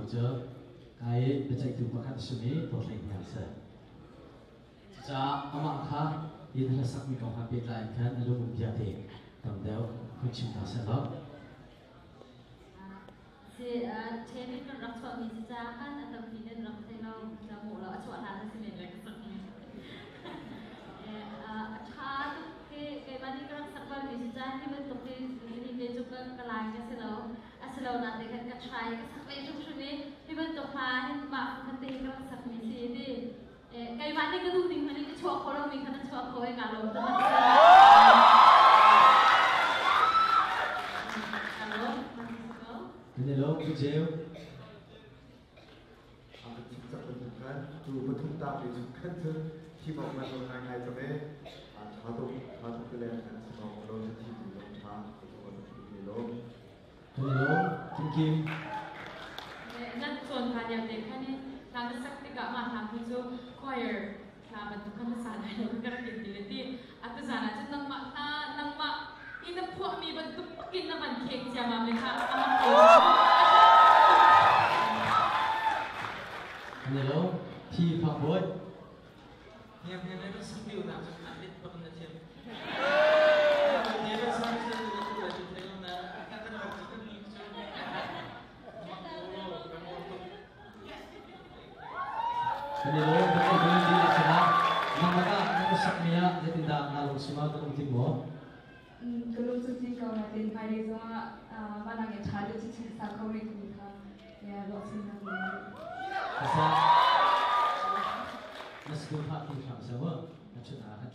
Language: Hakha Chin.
tu cu kai biaceihtu pakhat a simi Dawt Hlei Hniang a si. Cucaah amah kha hi na hlasakmi kong he pehtlai in khan a lungum bia te tam deuh hun chim hna seh law. Si ṭhen in kan rak chuahmi si caah khan a tampi nan rak thei lo ca mawh lo a chuah hlan a si men lai ka sak mi. A ṭha tuk hi keimah nih ka rak sak balmi si caah hi bantuk hi hi te cu ka lai ka si lo. A si lo nain khan ka try ka sak ve hrimhrim i hi bantuk hla hin mah khat te hi ka rak sakmi si ti. Keimah nih ka duh ning hmanh in ka chuah khawh lomi kha na chuah khawh i kaa lawm tuk. Kaa lawm. Kan i lawm Pu Ceu. Tu pathum ta pe chung khan cun thim awk man lo ngai ngai cang e tha tuk tha tuk le kan si awk lo cu thi tu lawm tha ka tu ka tu lawm. Kan i lawm Kim Kim. Nan cawn hna lio te khan i hla na sak tikah mah hla hi cu choir hla bantuk khan na sa lai lo ka rak in ti le ti atu zan ah cun nangmah hla nangmah i na phuahmi bantuk bakin na van khek ciamam le kha a mak ko. Kan i lawm Thi Fang Bawi. Hniam hniam le sak liu nak cun an lit bak na thiam. Hniam le sak cu na tu le tu thei lo na kan rak cu kan mi cu mak ko kan mor tuk. Kan i lawm kan i lawm dihlak sinah nangmah ah na sakmi ah zeitindah naa lungsi ma na lungtling maw? Ka lung cu tling ko nain hmailei zongah mah nak in ṭha deuh chinchin sa kho rih timi kha ruahchannak ka ngei. Kasa na school hlah ti hram seh mu na chun ah khan.